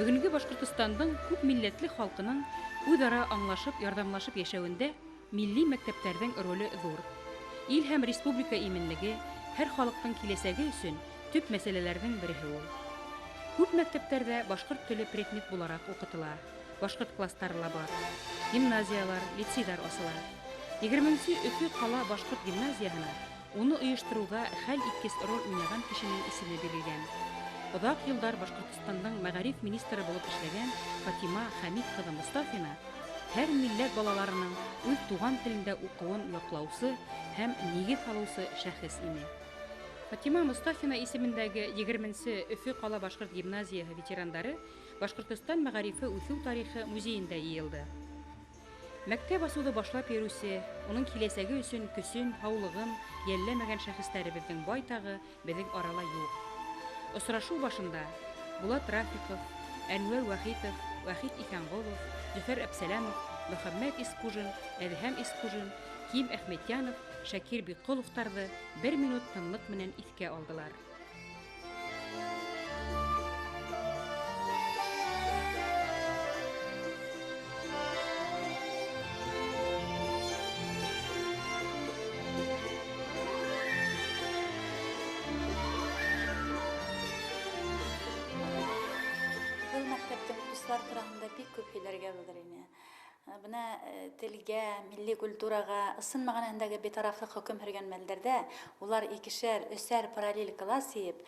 Бөгөнгө Башҡортостандың күп милләтле халҡының үҙ-ара аңлашып, ярҙамлашып йәшәүендә милли мәктәптәрҙең роле ҙур. Ил һәм республика именлеге, һәр халыҡтың киләсәге өсөн төп мәсьәләләрҙең береһе ул. Күп мәктәптәрҙә башҡорт теле предмет булараҡ уҡытыла, башҡорт кластары ла бар. Гимназиялар, лицейҙар асыла. 20-нсе Өфө ҡала башҡорт гимназияһына уны ойоштороуҙа хәл иткес роль уйнаған кешенең исеме бирелгән. Оҙаҡ йылдар Башҡортостандың мәғариф министры булып эшләгән Фатима Хәмит ҡыҙы Мостафина һәр милләт балаларының үҙ туған телендә уҡыуын яҡлаусы һәм нигеҙ һалыусы шәхес ине. Фатима Мостафина исемендәге 20-нсе Өфө ҡала башҡорт гимназияһы ветерандары Башҡортостан мәғарифы үҫеү тарихы музейында йыйылды. Мәктәп асыуҙы башлап йөрөүсе, уның киләсәге өсөн көсөн, һаулығын йәлләмәгән шәхестәребеҙҙең байтағы беҙҙең арала юҡ. Осрашыу башында Булат Рафиҡов, Әнүәр Вахитов, Вахит Иҫәнғолов, Зөфәр Әпсәләмов, Мөхәммәт Исҡужин, Әҙһәм Исҡужин, Ким Әхмәтйәнов, Шакир Биҡоловтарҙы бер минут тынлыҡ менән иҫкә алдылар. Был мәктәптең уҡытыусылар тураһында бик күп һөйләргә булыр ине. Бына телгә, милли культураға ысын мәғәнәһендәге битарафлыҡ хөкөм һөргән мәлдәрҙә улар икешәр, өсәр параллель класс йыйып,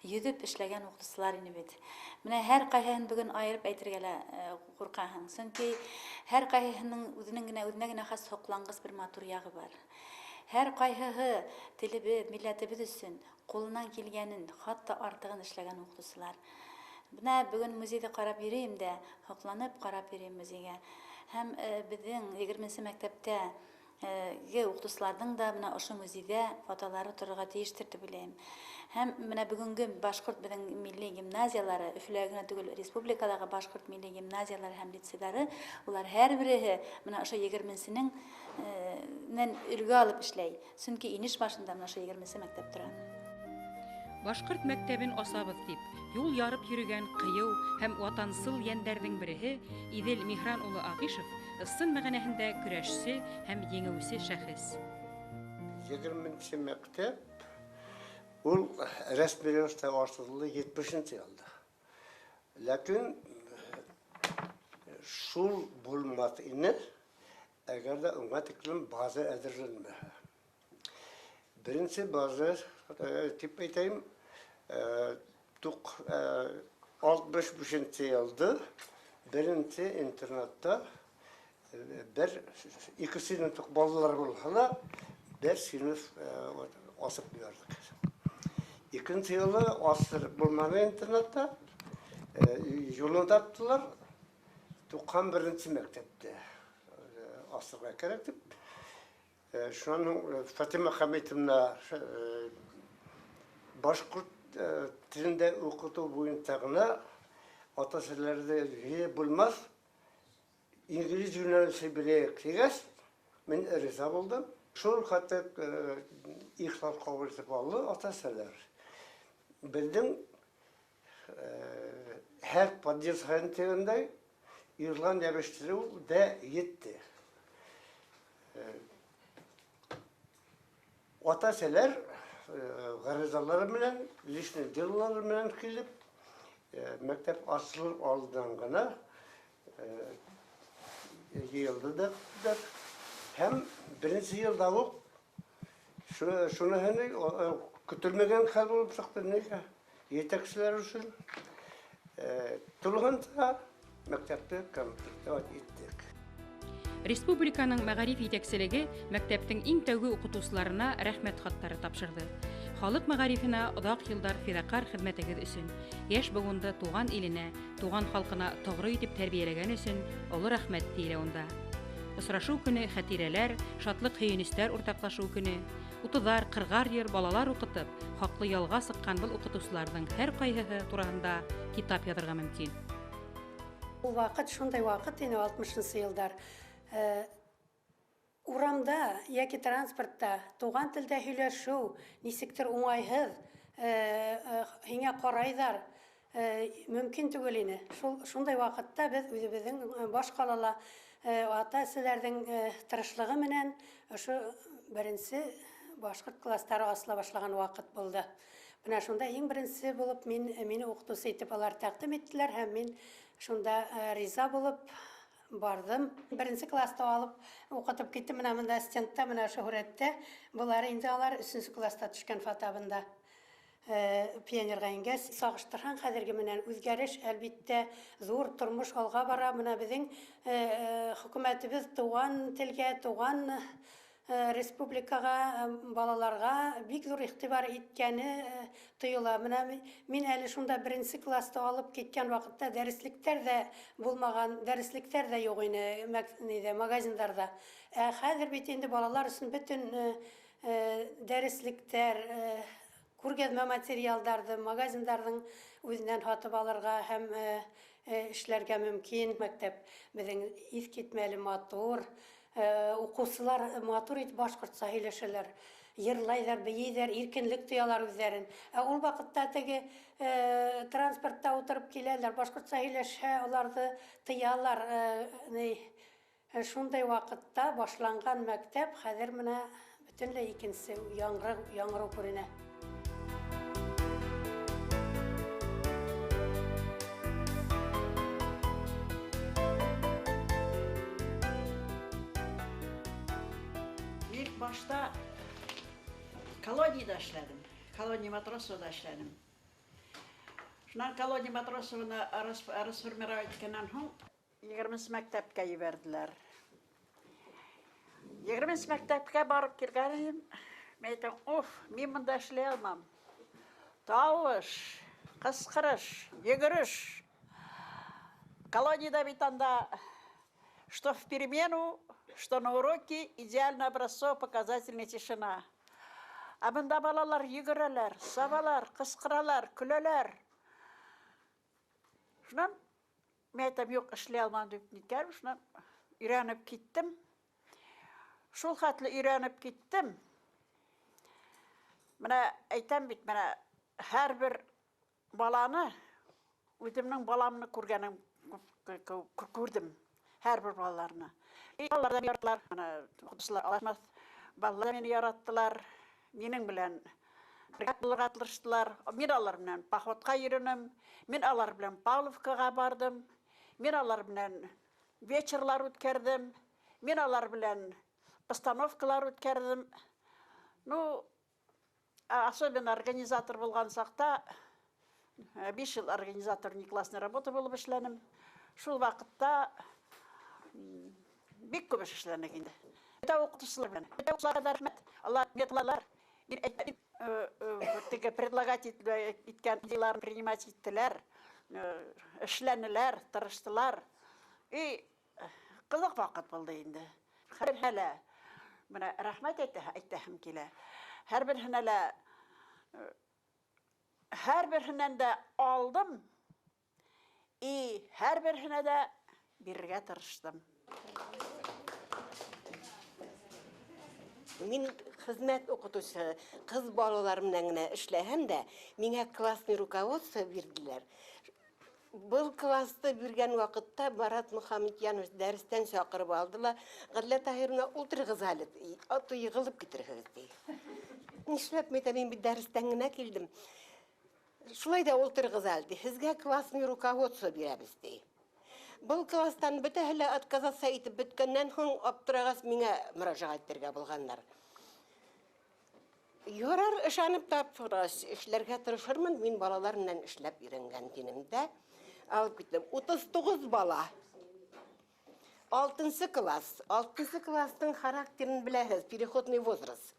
йөҙөп эшләгән уҡытыусылар ине бит. Бына һәр ҡайһыһын бөгөн айырып әйтергә лә ҡурҡаһың. Сөнки һәр ҡайһыһының үҙенең генә үҙенә генә хас һоҡланғыс бер матур яғы бар. Һәр ҡайһыһы телебеҙ, милләтебеҙ өсөн ҡулынан килгәнен, хатта артығын эшләгән уҡытыусылар. Бына бөгөн музейҙы ҡарап йөрөйөм дә, һоҡланып ҡарап йөрөйөм музейға. Һәм беҙҙең 20-нсе мәктәптә уҡытыусыларҙың да бына ошо музейҙә фотолары торорға тейештер тип уйлайым. Һәм бына бөгөнгө башҡорт беҙҙең милли гимназиялары, Өфөлә генә түгел, республикалағы башҡорт милли гимназиялары һәм лицейҙары, улар һәр береһе бына ошо 20-нсенең өлгө алып эшләй. Сөнки инеш башында бына ошо 20-нсе мәктәп тора. Башҡорт мәктәбен асабыҙ тип юл ярып йөрөгән ҡыйыу һәм ватансыл йәндәрҙең береһе Иҙел Миһран улы Ағишев ысын мәғәнәһендә көрәшсе һәм еңеүсе шәхес. 20-нсе мәктәп ул рәсми рәүештә асылды 70-нсе йылда. Ләкин шул булмаҫ ине, әгәр ҙә уңа тиклем база әҙерләнмәһә. Беренсе база тип әйтәйем, 65-нсе йылда беренсе интернатта бер ике сыйныфлыҡ балалар булһа ла, бер сыйныф асып ебәрҙек. Икенсе йылы асырып булманы интернатта, юлын таптылар, 91-нсе мәктәптә асырға кәрәк тип. Шунан һуң Фатима Хәмитовна башҡорт телендә уҡытыу буйынса ғына ата-әсәләрҙе йыйып булмаҫ, инглиз йүнәлеше бирәйек тигәс, мин риза булдым. Шул хәтле ихлас ҡабул итеп алды ата-әсәләр. Беҙҙең һәр подъезд һайын тигәндәй игълан йәбештереү ҙә етте. Ата-әсәләр ғаризалары менән, личный делолары менән килеп, мәктәп асылыр алдынан ғына йыйылды да. Һәм беренсе йылда уҡ шуныһы көтөлмәгән хәл булып сыҡты, нигә? Етәкселәр өсөн тулыһынса мәктәпте комплектовать иттек. Республиканың мәғариф етәкселеге мәктәптең иң тәүге уҡытыусыларына рәхмәт хаттары тапшырҙы. Халыҡ мәғарифына оҙаҡ йылдар фиҙаҡар хеҙмәтегеҙ өсөн, йәш быуынды туған иленә, туған халҡына тоғро итеп тәрбиәләгән өсөн оло рәхмәт тейелә унда. Осрашыу көнө хәтирәләр, шатлыҡ-һөйөнөстәр уртаҡлашыу көнө. Утыҙар, ҡырғар йыл балалар уҡытып, хаҡлы ялға сыҡҡан был уҡытыусыларҙың һәр ҡайһыһы тураһында китап яҙырға мөмкин. Ул ваҡыт шундай ваҡыт ине, 60-нсы йылдар. Урамда йәки транспортта туған телдә һөйләшеү нисектер уңайһыҙ, һиңә ҡарайҙар. Мөмкин түгел ине. Шундай ваҡытта беҙ үҙебеҙҙең баш ҡалала ата-әсәләрҙең тырышлығы менән ошо беренсе башҡорт кластары асыла башлаған ваҡыт булды. Бына шунда иң беренсе булып мине уҡытыусы итеп алар тәҡдим иттеләр һәм мин шунда риза булып барҙым. Беренсе класта алып уҡытып киттем. Бына бында стендта, бына ошо һүрәттә. Былар инде алар өсөнсө класта төшкән фото бында. Пионерға ингәс, сағыштырһаң хәҙерге менән үҙгәреш, әлбиттә, ҙур тормош алға бара. Бына беҙҙең хөкүмәтебеҙ туған телгә, туған республикаға, балаларға бик ҙур иғтибар иткәне тойола. Бына мин әле шунда беренсе класта алып киткән ваҡытта дәреслектәр ҙә булмаған, дәреслектәр ҙә юҡ ине магазиндарҙа. Ә хәҙер бит инде балалар өсөн бөтөн дәреслектәр, күргәҙмә материалдарҙы магазиндарҙың үҙенән һатып алырға һәм эшләргә мөмкин. Мәктәп беҙҙең иҫ китмәле матур, уҡыусылар матур итеп башҡортса һөйләшәләр, йырлайҙар, бейейҙәр, иркенлек тоялар үҙҙәрен. Ә ул ваҡытта теге транспортта ултырып киләләр, башҡортса һөйләшһә, уларҙы тыялар. Шундай ваҡытта башланған мәктәп хәҙер менә бөтөнләй икенсе яңырыу күренә. Башта колониядә эшләдем. Колония Матросовада эшләдем. Шунан колония Матросованы расформировать иткәннән һуң 20 мәктәпкә ебәрҙеләр. 20 мәктәпкә барып килгән идем. Мин әйтәм, уф, мин монда эшләй алмам. Тавыш, ҡысҡырыш, йүгереш. Колониядә бит анда что в перемену, что на уроке идеально образцово-показательная тишина. Ә бында балалар йүгерәләр, сабалар, ҡысҡыралар, көләләр. Шунан мин әйтәм, юҡ, эшләй алмам дип ниткәнем, шунан өйрәнеп киттем. Шул хәтле өйрәнеп киттем. Менә әйтәм бит, менә һәр бер баланы үҙемнең баламны күргәнем күрҙем. Һәр бер балаларны. Балалар да яраттылар, менә уҡытыусылар алашмаҫ. Балалар мине яраттылар, минең белән бергә булырға тырыштылар. Мин алар менән походҡа йөрөнөм, мин алар белән Павловкаға барҙым, мин алар белән вечерлар үткәрҙем, мин алар белән постановкалар үткәрҙем. Ну, особенно организатор булған саҡта, 5 йыл организатор внеклассной работы булып эшләнем. Шул ваҡытта бик күп эш эшләнек инде. Бөтә уҡытыусылар белән, бөтә уҡытыусыларға да рәхмәт. Алар метлалар, теге предлагать иткән идеяларын принимать иттеләр, эшләнеләр, тырыштылар. И ҡыҙыҡ ваҡыт булды инде. Һәр лә менә рәхмәт әйтәһем килә. Һәр береһенә лә, һәр береһенән дә алдым, и һәр береһенә дә бирергә тырыштым. Мин хеҙмәт уҡытыусы ҡыҙ балалар менән генә эшләһәм дә, миңә классный руководство бирҙеләр. Был класты биргән ваҡытта Марат Мөхәммәтйәнович дәрестән саҡырып алды ла, Ғәҙлә Таһировна, ултырығыҙ әле, аты йығылып китерһегеҙ, ти. Нишләп, мин әйтәм, мин бит дәрестән генә килдем. Шулай ҙа ултырығыҙ әле, ти. Һеҙгә классный руководство бирәбеҙ, ти. Был класстан бөтәһе лә отказаться итеп бөткәннән һуң аптырағас миңә мөрәжәғәт итергә булғандар. Ярар, ышанып тапшырғас, эшләргә тырышырмын, мин балалар менән эшләп өйрәнгән тинем дә. Алып киттем. 39 бала. 6 класс. 6 класстың характерын беләһез, переходный возраст.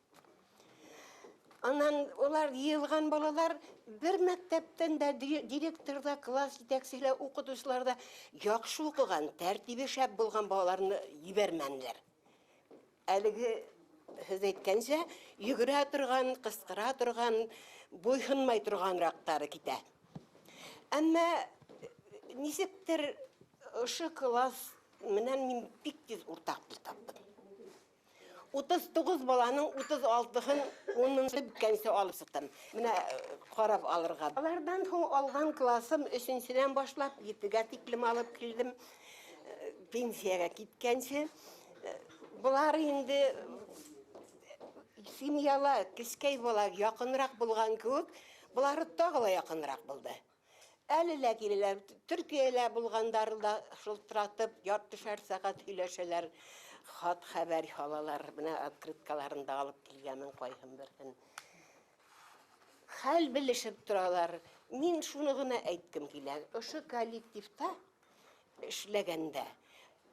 Анан улар йыйылған балалар бер мәктәптән дә директор да, класс җитәкчесе дә, укытучылар да яхшы укыган, тәртибе шәп булган балаларны җибәрмәнеләр. Әлеге һеҙ әйткәнсә, йүгерә торган, ҡысҡыра торган, буйһынмай торғанраҡтары китә. Әммә нисектер ошо класс менән мин бик тиҙ уртаҡ тел таптым. 39 баланың 36-ын 10-нчы беткәнсе алып сыктым. Менә карап алырга. Алардан һуң алган классым 3-нчедән башлап 7-гә тиклем алып килдем. Пенсиягә киткәнче. Болар инде семьяла, кечкәй бала якынрак булган кебек, болары тагы ла якынрак булды. Әле лә киләләр, Төркиялә булгандары да шылтыратып, яртышар сәгать һөйләшәләр, хат хәбәр алалар, менә открыткаларын да алып килгәнмен кайһын берһен. Хәл белешеп торалар. Мин шуны гына әйткем килә. Ошо коллективта эшләгәндә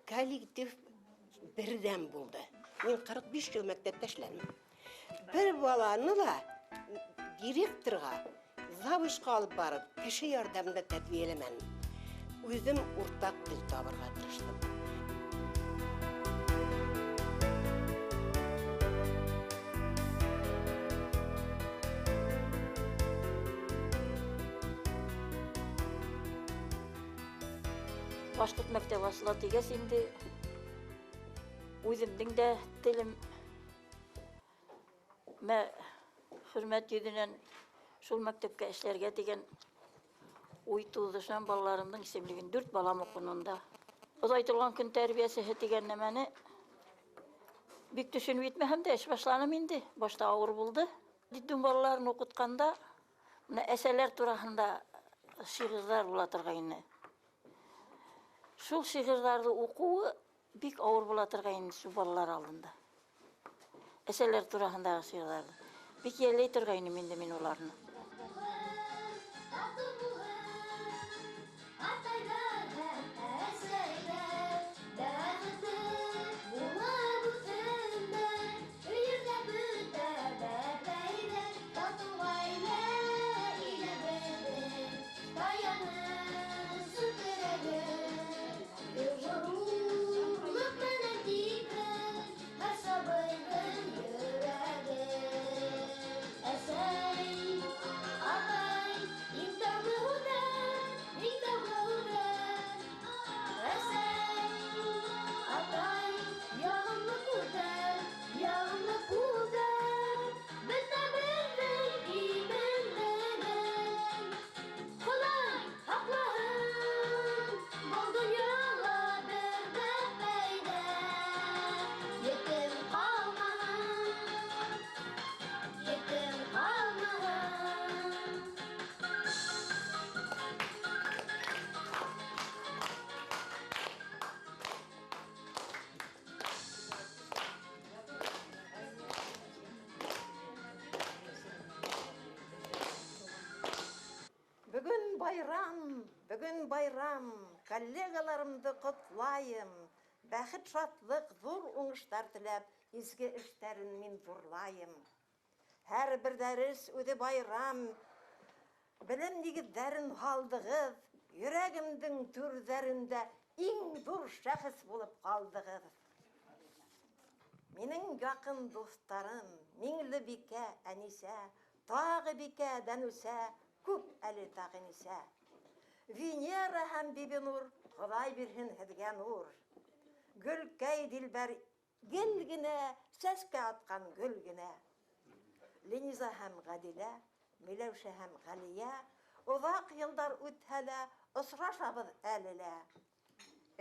коллектив бердәм булды. Мин 45 ел мәктәптә эшләдем. Бер баланы да директорга, завучка алып барып, кеше ярдәмендә тәрбияләмәдем. Үзем уртак тел табырга тырыштым. Башҡорт мәктәбе асыла тигәс инде үҙемдең дә телем мә хөрмәт йөҙөнән шул мәктәпкә эшләргә тигән уй тыуҙы. Шунан балаларымдың исемлеген 4 балам уҡынында. Оҙайтылған көн тәрбиәсеһе тигән нәмәне бик төшөнөп етмәһәм дә эш башланым инде. Башта ауыр булды. Детдом балаларын уҡытҡанда менә әсәләр тураһында шиғырҙар була торғайны. Шул шиғырҙарҙы уҡыуы бик ауыр була торғайны шул балалар алдында. Әсәләр тураһындағы шиғырҙарҙы. Бик йәлләй торғайным инде мин уларны. Бөгөн байрам, коллегаларымды ҡотлайым. Бәхет, шатлыҡ, ҙур уңыштар теләп, изге эштәрен мин ҙурлайым. Һәр бер дәрес үҙе байрам, белем нигеҙҙәрен һалдығыҙ, йөрәгемдең түрҙәрендә иң ҙур шәхес булып ҡалдығыҙ. Минең яҡын дуҫтарым, Миңлебикә, Әнисә, тағы Бикә, Дәнүсә, күп әле тағы нисә. Венера һәм Бибинур, Хоҙай бирһен һеҙгә нур. Гөлкәй Дилбәр гел генә, сәскә атҡан гөл генә. Лениза һәм Ғәдилә, Миләүшә һәм Ғәлиә, оҙаҡ йылдар үтһә лә, осрашабыҙ әле лә.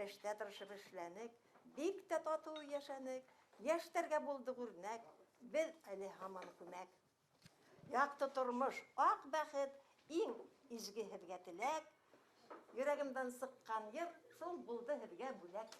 Эштә тырышып эшләнек, бик тә татыу йәшәнек, йәштәргә булдыҡ үрнәк, беҙ әле һаман күмәк. Яҡты тормош, аҡ бәхет, иң изге һеҙгә теләк. Йөрәгемдән сыҡҡан йыр, шул булды һеҙгә бүләк.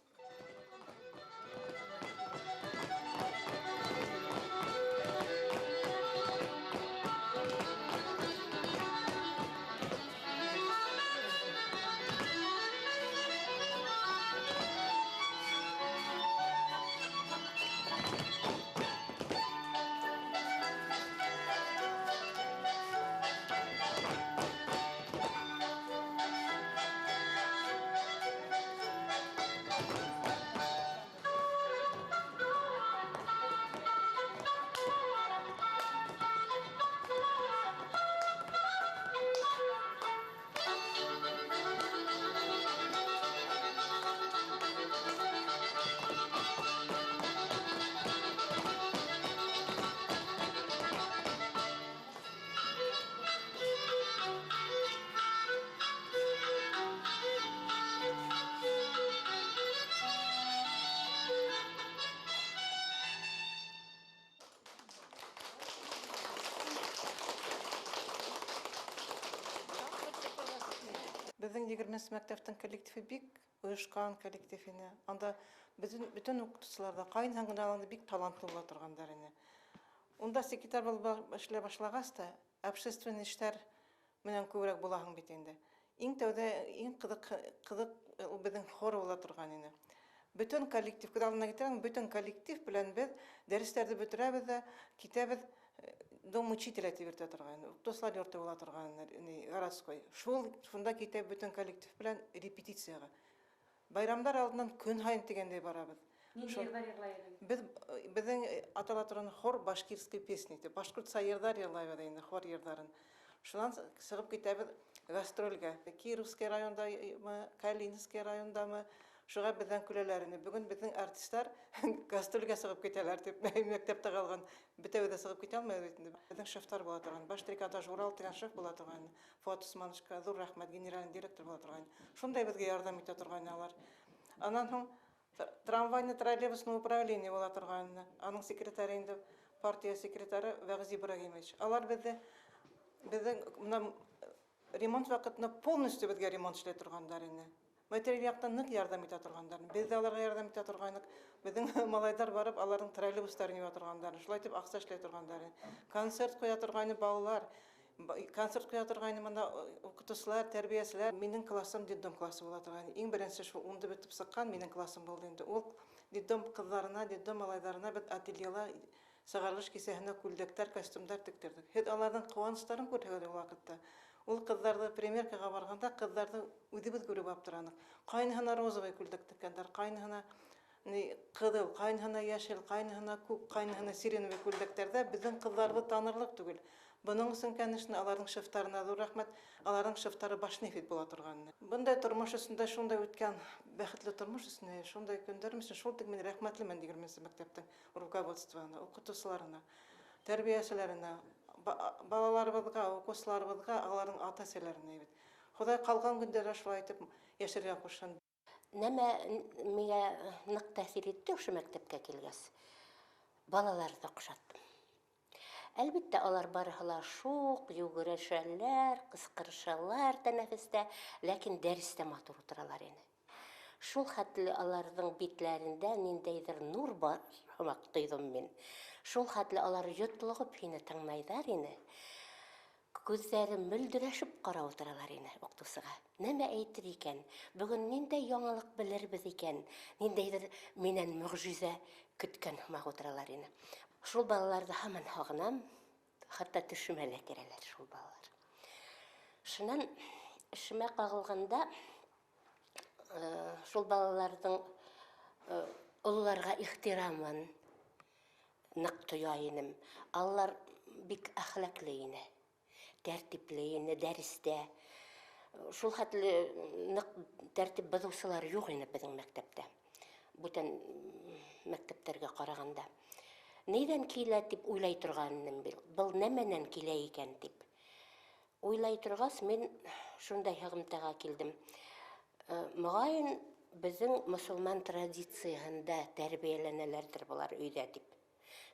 Беҙҙең 20-нсе мәктәптең коллективы бик ойошҡан коллектив ине. Анда бөтөн уҡытыусылар ҙа ҡайныһын ғына алғанда бик талантлы була торғандар ине. Унда секретарь булып эшләй башлағас та, общественный эштәр менән күберәк булаһың бит инде. Иң тәүҙә иң ҡыҙыҡ ул беҙҙең хор була торған ине. Бөтөн коллектив, күҙ алдына китерәм, бөтөн коллектив белән беҙ дәрестәрҙе бөтөрәбеҙ ҙә китәбеҙ дом учителя тип йөрөтә торған, уҡытыусылар йорто була торған, городской. Шул шунда китә бөтөн коллектив белән репетицияға. Байрамдар алдынан көн һайын тигәндәй барабыҙ. Ниндәй йырҙар йырлай инегеҙ? Беҙҙең атала торған хор башкирской песни тип, башҡортса йырҙар йырлайбыҙ инде, хор йырҙарын. Шунан сығып китәбеҙ гастролгә. Кировский райондамы, Калининский райондамы, шуға беҙҙән көләләр ине. Бөгөн беҙҙең артисттар гастролгә сығып китәләр тип, мәктәптә ҡалған бөтәбеҙ ҙә сығып китә алмай бит инде. Беҙҙең шефтар була торған, баш трикотаж Урал тигән шеф була торған, Фуат Усмановичка ҙур рәхмәт, генеральный директор була торған. Шундай беҙгә ярҙам итә торған алар. Анан һуң трамвайно-троллейбусный управление була торған, аның секретаре инде партия секретаре Вәғиз Ибрагимович. Алар беҙҙең бына ремонт ваҡытында полностью беҙгә ремонт эшләй торғандар ине. Материаль яҡтан ныҡ ярҙам итә торғандар. Беҙ ҙә аларға ярҙам итә торғайныҡ. Беҙҙең малайҙар барып, аларҙың троллейбустарын йыуа торғандар. Шулай итеп аҡса эшләй торғандар. Концерт ҡуя торғайны балалар. Концерт ҡуя торғайны бында уҡытыусылар, тәрбиәселәр. Минең классым детдом классы була торғайны. Иң беренсе шул унды бөтөп сыҡҡан минең классым булды инде. Ул детдом ҡыҙҙарына, детдом малайҙарына беҙ ательела сығарылыш кисәһенә күлдәктәр, костюмдар тектерҙек. Һеҙ аларҙың ҡыуаныстарын күрһәгеҙ ул ваҡытта. Ул ҡыҙҙарҙы примеркаға барғанда ҡыҙҙарҙы үҙебеҙ күреп аптыраныҡ. Ҡайныһына розовый күлдәк теккәндәр, ҡайныһына ҡыҙыл, ҡайныһына йәшел, ҡайныһына күк, ҡайныһына сиреневый күлдәктәрҙә беҙҙең ҡыҙҙарҙы танырлыҡ түгел. Бының өсөн, конечно, аларҙың шефтарына ҙур рәхмәт. Аларҙың шефтары Башнефть була торған. Бындай тормош өсөн шундай үткән бәхетле тормош өсөн, шундай көндәрем өсөн шул тик мин рәхмәтлемен 20-нсе мәктәптең руководствоһына, уҡытыусыларына, тәрбиәселәренә, балаларыбыҙға, уҡыусыларыбыҙға, аларҙың ата-әсәләренә бит. Хоҙай ҡалған көндәрҙә шулай итеп йәшәргә ҡушһын. Нәмә миңә ныҡ тәьҫир итте ошо мәктәпкә килгәс? Балаларҙы оҡшаттым. Әлбиттә, алар барыһы ла шуҡ, йүгерешәләр, ҡысҡырышалар тәнәфестә, ләкин дәрестә матур ултыралар ине. Шул хәтле аларҙың битләрендә ниндәйҙер нур бар һымаҡ тойҙом мин. Шул хәтле алар йотлоғоп һине тыңлайҙар ине. Күҙҙәре мөлдөрәшеп ҡарап ултыралар ине уҡытыусыға. Нәмә әйтер икән? Бөгөн ниндәй яңылыҡ белербеҙ икән? Ниндәйҙер минән мөғжизә көткән һымаҡ ултыралар ине. Шул балаларҙы һаман һағынам, хатта төшөмә лә керәләр шул балалар. Шунан эшемә ҡағылғанда, шул балаларҙың ололарға ихтирамын ныҡ тоя инем. Алар бик әхлаҡлы ине, тәртипле ине дәрестә. Шул хәтле ныҡ тәртип боҙоусылар юҡ ине беҙҙең мәктәптә. Бүтән мәктәптәргә ҡарағанда. Нейҙән килә тип уйлай торған инем бил. Был нәмәнән килә икән тип. Уйлай торғас, мин шундай һығымтаға килдем. Моғайын беҙҙең мосолман традицияһында тәрбиәләнәләрҙер былар өйҙә тип.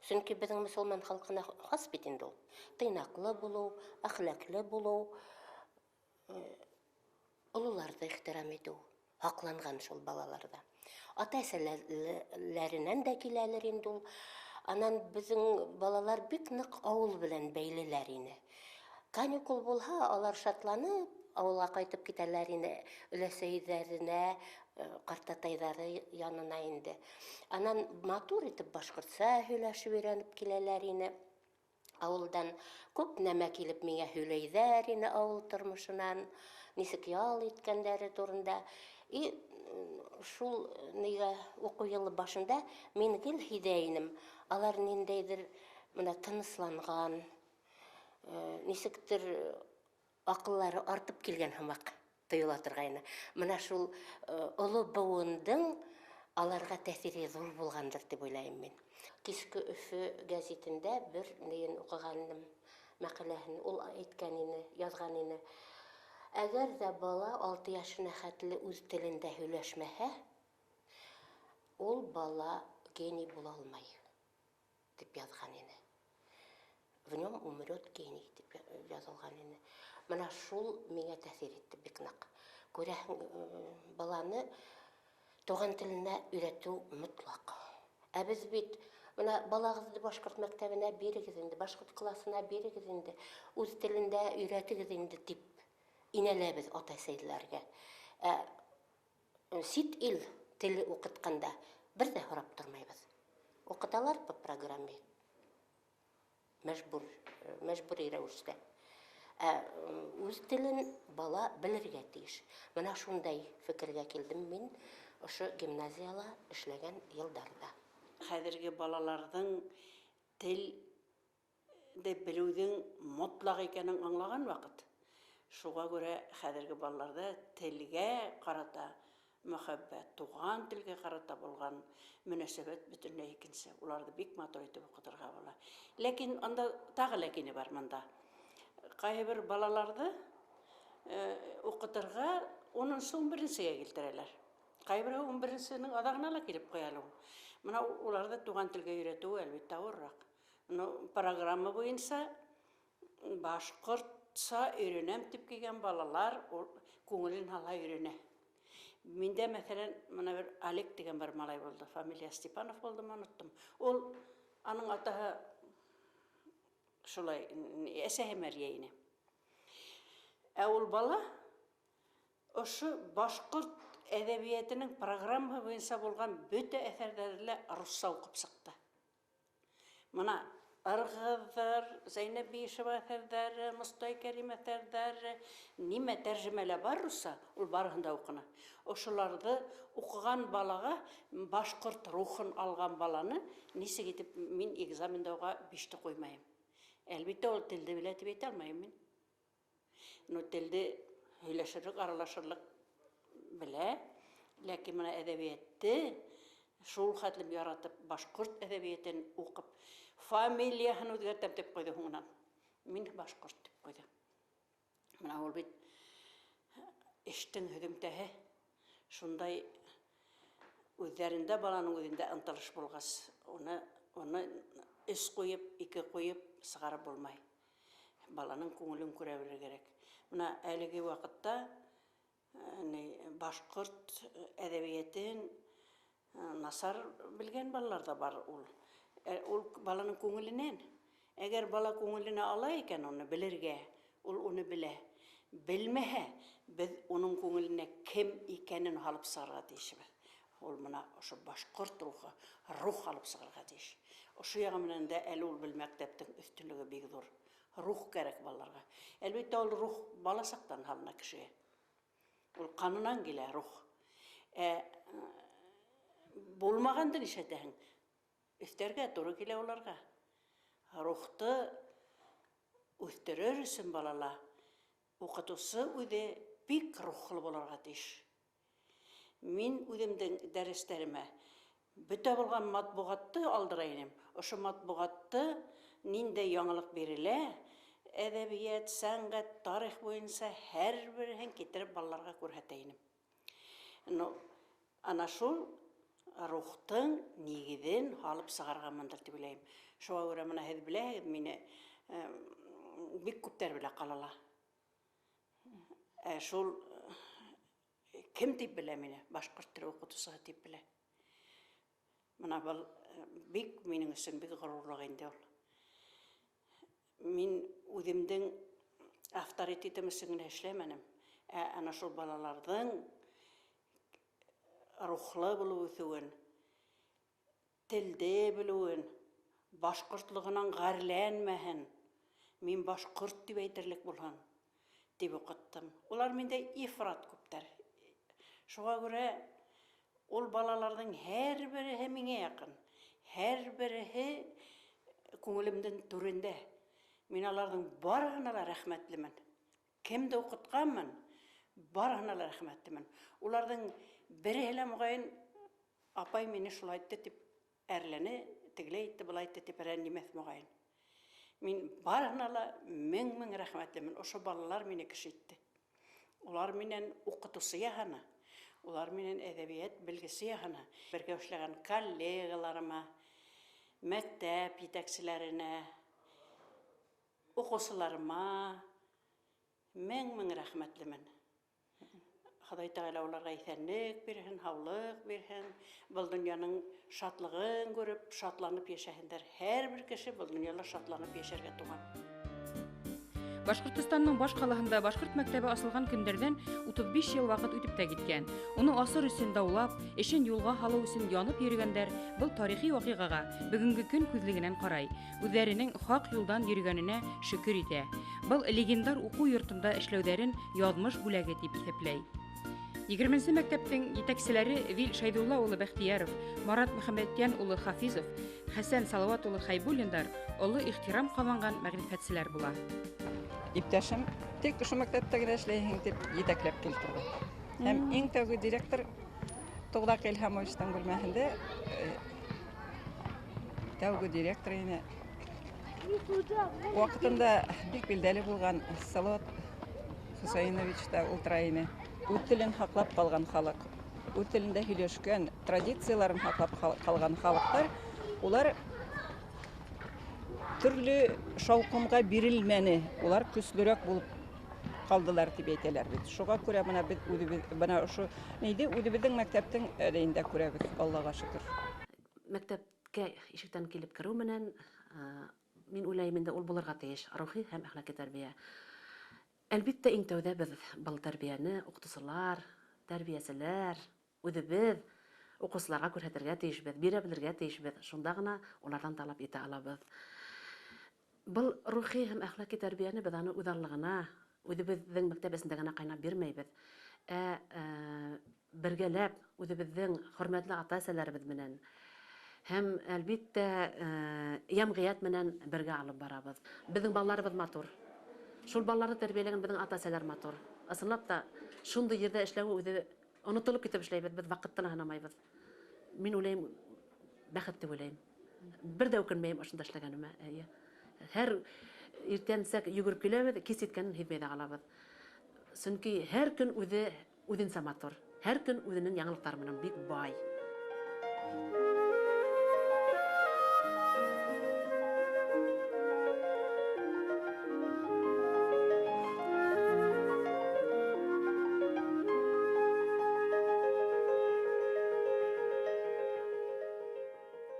Сөнки беҙҙең мосолман халҡына хас бит инде ул. Тыйнаҡлы булыу, әхлаҡлы булыу, ололарҙы ихтирам итеү һаҡланған шул балаларҙа. Ата-әсәләренән дә киләлер инде ул. Анан беҙҙең балалар бик ныҡ ауыл белән бәйлеләр ине. Каникул булһа, алар шатланып ауылға ҡайтып китәләр ине, өләсәйҙәренә, ҡартатайҙары янына инде. Анан матур итеп башҡортса һөйләшеп өйрәнеп киләләр ине. Ауылдан күп нәмә килеп миңә һөйләйҙәр ине ауыл тормошонан, нисек ял иткәндәре турында. И шул нигә уҡыу йылы башында мин гел һиҙә инем. Алар ниндәйҙер бына тынысланған, нисектер аҡыллары артып килгән һымаҡ тойола торғайны. Бына шул оло быуындың аларға тәьҫире ҙур булғандыр тип уйлайым мин. Киске Өфө гәзитендә бер нейен уҡыған инем, мәҡәләһен, ул әйткән ине, яҙған ине. Әгәр ҙә бала 6 йәшенә хәтле үҙ телендә һөйләшмәһә, ул бала гений була алмай, тип яҙған ине. В нем умрет гений, тип яҙылған ине. Бына шул миңә тәьҫир итте бик ныҡ. Күрәһең, баланы туған теленә өйрәтеү мотлаҡ. Ә беҙ бит бына балағыҙҙы башҡорт мәктәбенә бирегеҙ инде, башҡорт класына бирегеҙ инде, үҙ телендә өйрәтегеҙ инде тип инәләбеҙ ата-әсәйләргә. Ә сит ил теле уҡытҡанда бер ҙә һорап тормайбыҙ. Уҡыталар по программе. Мәжбүр, мәжбүри рәүештә. Ә үҙ телен бала белергә тейеш. Бына шундай фекергә килдем мин ошо гимназияла эшләгән йылдарҙа. Хәҙерге балаларҙың телде белеүҙең мотлаҡ икәнен аңлаған ваҡыт. Шуға күрә хәҙерге балаларҙа телгә ҡарата мөхәббәт, туған телгә ҡарата булған мөнәсәбәт бөтөнләй икенсе. Уларҙы бик матур итеп уҡытырға була. Ләкин анда тағы ләкине бар мында. Ҡайһы бер балаларҙы уҡытырға унынсы, 11-гә килтерәләр. Ҡайһы береһе 11-сенең аҙағына ла килеп ҡуя әле ул. Бына уларҙы туған телгә өйрәтеү әлбиттә ауырыраҡ. Ну, программа буйынса башҡортса өйрәнәм тип килгән балалар ул күңелен һалһа өйрәнә. Миндә, мәҫәлән, бына бер Олег тигән бер малай булды. Фамилия Степанов булдымы, оноттом. Ул аның атаһы шулай, әсәһе Мәрйә ине. Ә ул бала ошо башҡорт әҙәбиәтенең программа буйынса булған бөтә әҫәрҙәрҙе лә русса уҡып сыҡты. Мына Ырғыҙҙар, Зәйнәб Биишева әҫәрҙәре, Мостай Кәрим әҫәрҙәре, нимә тәржемәлә бар русса, ул барыһын да уҡыны. Ошоларҙы уҡыған балаға башҡорт рухын алған баланы нисек итеп мин экзаменда уға биште ҡуймайым? Әлбиттә, ул телде белә тип әйтә алмайым мин. Но телде һөйләшерлек, аралашырлыҡ белә, ләкин бына әҙәбиәтте шул хәтлем яратып, башҡорт әҙәбиәтен уҡып, фамилияһын үҙгәртәм тип ҡуйҙы һуңынан. Мин башҡорт тип ҡуйҙы. Бына ул бит эштең һөҙөмтәһе. Шундай үҙҙәрендә баланың үҙендә ынтылыш булғас, уны өс ҡуйып, ике ҡуйып сығарып булмай. Баланың күңелен күрә белергә кәрәк. Бына әлеге ваҡытта башҡорт әҙәбиәтен насар белгән балалар ҙа бар ул. Ул баланың күңеленән. Әгәр бала күңеленә ала икән уны белергә, ул уны белә. Белмәһә, беҙ уның күңеленә кем икәнен һалып сығырға тейешбеҙ. Ул бына ошо башҡорт рухы, рух алып сығырға тейеш. Ошо яғы менән дә әле ул бел мәктәптең өҫтөнлөгө бик ҙур. Рух кәрәк балаларға. Әлбиттә, ул рух бала саҡтан һалына кешегә. Ул ҡанынан килә рух. Булмағанды нишләтәһең? Өҫтәргә тура килә уларға. Рухты үҫтерер өсөн балала уҡытыусы үҙе бик рухлы булырға тейеш. Мин үҙемдең дәрестәремә бөтә булған матбуғатты алдыра инем. Ошо матбуғатты ниндәй яңылыҡ бирелә, әҙәбиәт, сәнғәт, тарих буйынса һәр береһен китереп балаларға күрһәтә инем. Ну, ана шул рухтың нигеҙен һалып сығарғанмындыр тип уйлайым. Шуға күрә бына һеҙ беләһегеҙ мине, бик күптәр белә ҡалала. Шул кем тип белә мине? Башҡорт теле уҡытыусыһы тип белә. Бына был бик минең өсөн бик ғорурлыҡ инде ул. Мин үҙемдең авторитетым өсөн генә эшләмәнем. Ә ана шул балаларҙың рухлы булып үҫеүен, телде белеүен, башҡортлоғонан ғәрләнмәһен, мин башҡорт тип әйтерлек булһын тип уҡыттым. Улар миндә ифрат күптәр. Шуға күрә ул балаларҙың һәр береһе миңә яҡын, һәр береһе күңелемдең түрендә. Мин аларҙың барыһына ла рәхмәтлемен. Кемде уҡытҡанмын, барыһына ла рәхмәтлемен. Уларҙың береһе лә моғайын апай мине шулай итте тип әрләне, тегеләй итте, былай итте тип рәнйемәҫ моғайын. Мин барыһына ла мең-мең рәхмәтлемен. Ошо балалар мине кеше итте. Улар минән уҡытыусы яһаны, улар минән әҙәбиәт белгесе яһаны. Бергә эшләгән коллегаларыма, мәктәп етәкселәренә, уҡыусыларыма мең-мең рәхмәтлемен. Хоҙай Тәғәлә уларға иҫәнлек бирһен, һаулыҡ бирһен. Был донъяның шатлығын күреп, шатланып йәшәһендәр. Һәр бер кеше был донъяла шатланып йәшәргә туған. Башҡортостандың баш ҡалаһында башҡорт мәктәбе асылған көндәрҙән 35 йыл ваҡыт үтеп тә киткән. Уны асыр өсөн даулап, эшен юлға һалыу өсөн янып йөрөгәндәр был тарихи ваҡиғаға бөгөнгө көн күҙлегенән ҡарай, үҙҙәренең хаҡ юлдан йөрөгәненә шөкөр итә. Был легендар уҡыу йортонда эшләүҙәрен яҙмыш бүләге тип иҫәпләй. 20-нсе мәктәптең етәкселәре Вил Шәйҙулла улы Бәхтияров, Марат Мөхәммәтйән улы Хафизов, Хәсән Салауат улы Хәйбуллиндар оло ихтирам ҡаҙанған мәғрифәтселәр була. Иптәшем тик ошо мәктәптә генә эшләйһең тип етәкләп килтерҙе. Һәм иң тәүге директор Туғҙаҡ Илһамовичтың бүлмәһендә тәүге директор ине. Ваҡытында бик билдәле булған Салауат Хөсәйенович та ултыра ине. Үҙ телен һаҡлап ҡалған халыҡ, үҙ телендә һөйләшкән, традицияларын һаҡлап ҡалған халыҡтар, улар төрлө шауҡымға бирелмәне, улар көслөрәк булып ҡалдылар тип әйтәләр бит. Шуға күрә бына беҙ үҙебеҙ бына ошо нейҙе үҙебеҙҙең мәктәптең әлейендә күрәбеҙ, Аллаға шөкөр. Мәктәпкә ишектән килеп кереү менән мин уйлайым инде ул булырға тейеш рухи һәм әхлаҡи тәрбиә. Әлбиттә, иң тәүҙә беҙ был тәрбиәне уҡытыусылар, тәрбиәселәр, үҙебеҙ уҡыусыларға күрһәтергә тейешбеҙ, бирә белергә тейешбеҙ. Шунда ғына уларҙан талап итә алабыҙ. Был рухи һәм әхлаҡи тәрбиәне беҙ аны үҙаллығына, үҙебеҙҙең мәктәп эсендә генә ҡайнап бирмәйбеҙ. Бергәләп үҙебеҙҙең хөрмәтле ата-әсәләребеҙ менән һәм әлбиттә йәмғиәт менән бергә алып барабыҙ. Беҙҙең балаларыбыҙ матур. Шул балаларҙы тәрбиәләгән беҙҙең ата-әсәләр матур. Ысынлап та шундай ерҙә эшләүе үҙе онотолоп китеп эшләйбеҙ, беҙ ваҡытты ла һанамайбыҙ. Мин уйлайым, бәхет тип уйлайым. Бер ҙә үкенмәйем ошонда эшләгәнемә. Һәр иртәнсәк йүгереп киләбеҙ, кис еткәнен һиҙмәй ҙә ҡалабыҙ. Сөнки һәр көн үҙе үҙенсә матур, һәр көн үҙенең яңылыҡтары менән бик бай.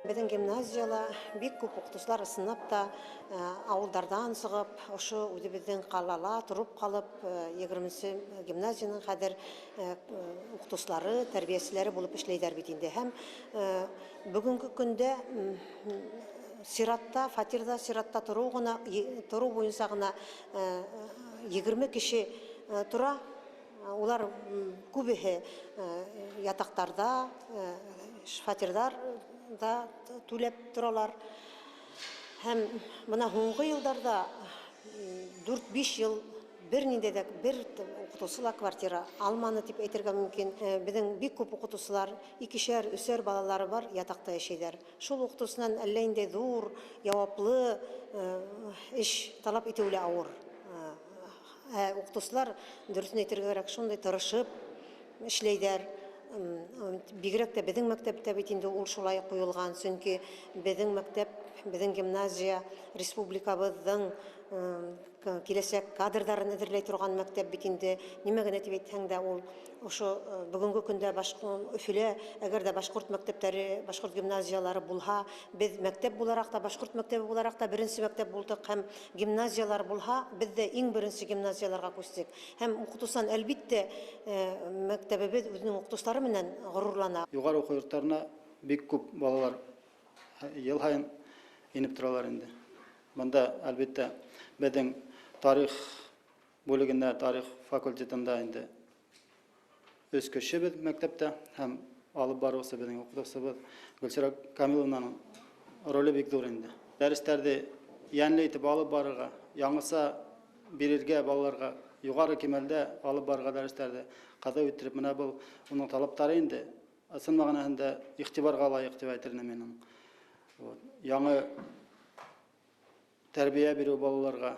Беҙҙең гимназияла бик күп уҡытыусылар ысынлап та ауылдарҙан сығып, ошо үҙебеҙҙең ҡалала тороп ҡалып, 20-нсе гимназияның хәҙер уҡытыусылары, тәрбиәселәре булып эшләйҙәр бит инде. Һәм бөгөнгө көндә сиратта, фатирҙа сиратта тороу ғына, тороу буйынса ғына 20 кеше тора. Улар күбеһе ятаҡтарҙа, фатирҙар да түләп торалар. Һәм бына һуңғы йылдарҙа 4-5 йыл бер ниндәй ҙә бер уҡытыусы ла квартира алманы тип әйтергә мөмкин. Беҙҙең бик күп уҡытыусылар, икешәр, өсәр балалары бар, ятаҡта йәшәйҙәр. Шул уҡытыусынан әллә ниндәй ҙур, яуаплы эш талап итеү лә ауыр. Уҡытыусылар, дөрөҫөн әйтергә кәрәк, шундай тырышып эшләйҙәр. Бигерәк тә беҙҙең мәктәптә бит инде ул шулай ҡуйылған, сөнки беҙҙең мәктәп, беҙҙең гимназия республикабыҙҙың киләсәк кадрҙарын әҙерләй торған мәктәп бит инде. Нимә генә тип әйтһәң дә, ул ошо бөгөнгө көндә Өфөлә, әгәр дә башҡорт мәктәптәре, башҡорт гимназиялары булһа, беҙ мәктәп булараҡ та, башҡорт мәктәбе булараҡ та беренсе мәктәп булдыҡ, һәм гимназиялар булһа, беҙ ҙә иң беренсе гимназияларға күстек. Һәм уҡытыусынан, әлбиттә, мәктәбебеҙ үҙенең уҡытыусылары менән ғорурлана. Юғары уҡыу йорттарына бик күп балалар йыл һайын инеп торалар инде. Бында, әлбиттә, беҙҙең тарих бүлегендә, тарих факультетында инде өс кеше беҙ мәктәптә, һәм алып барыусы беҙҙең уҡытыусыбыҙ Гөлсирә Камиловнаның роле бик ҙур инде. Дәрестәрҙе йәнле итеп алып барырға, яңыса бирергә балаларға, юғары кимәлдә алып барырға дәрестәрҙе ҡыҙыу иттереп, менә был уның талаптары инде ысын мәғәнәһендә иғтибарға лайыҡ тип әйтер инем мин. Яңы тәрбиә биреү балаларға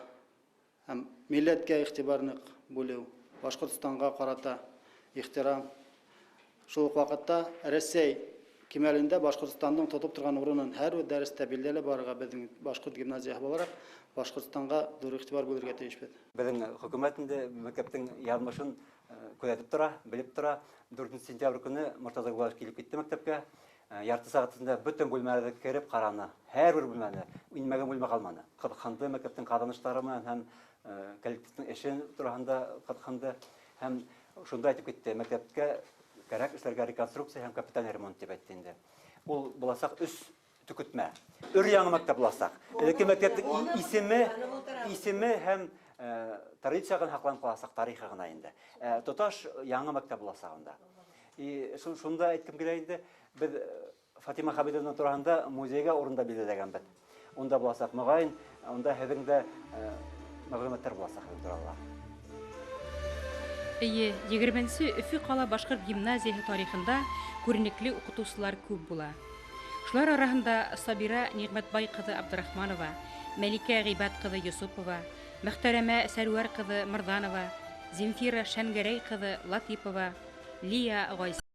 һәм милләткә иғтибар ныҡ бүлеү, Башҡортостанға ҡарата ихтирам. Шул уҡ ваҡытта Рәсәй кимәлендә Башҡортостандың тотоп торған урынын һәр бер дәрестә билдәле барырға беҙҙең башҡорт гимназияһы булараҡ Башҡортостанға ҙур иғтибар бүлергә тейешбеҙ. Беҙҙең хөкүмәт инде мәктәптең яҙмышын күҙәтеп тора, белеп тора. 4 сентябрь көнө Мортаза Гулаев килеп китте мәктәпкә. Ярты сәғәт эсендә бөтөн бүлмәләрҙе кереп ҡараны. Һәр бер бүлмәне, инмәгән бүлмә ҡалманы. Ҡыҙыҡһынды мәктәптең ҡаҙаныштары менән һәм коллективтың эшен тураһында ҡыҙыҡһынды. Һәм шунда әйтеп китте, мәктәпкә кәрәк эшләргә реконструкция һәм капиталь ремонт тип әйтте инде. Ул буласаҡ өс төкөтмә. Өр яңы мәктәп буласаҡ. Элекке мәктәптең исеме һәм традиция ғына һаҡланып ҡаласаҡ, тарихы ғына инде. Тоташ яңы мәктәп буласаҡ унда. И шунда әйткем килә инде, беҙ Фатима Хабидовна тураһында музейға урында билдәләгәнбеҙ. Унда буласаҡ, моғайын, унда һеҙҙең дә мәғлүмәттәр буласаҡ һеҙҙең турала. Эйе, 20-нсе Өфө ҡала башҡорт гимназияһы тарихында күренекле уҡытыусылар күп була. Шулар араһында Сабира Ниғмәтбай ҡыҙы Абдрахманова, Мәликә Ғибәт ҡыҙы Йосопова, Мөхтәрәмә Сәрүәр ҡыҙы Мырҙанова, Земфира Шәнгәрәй ҡыҙы Латипова, Лия Ғайса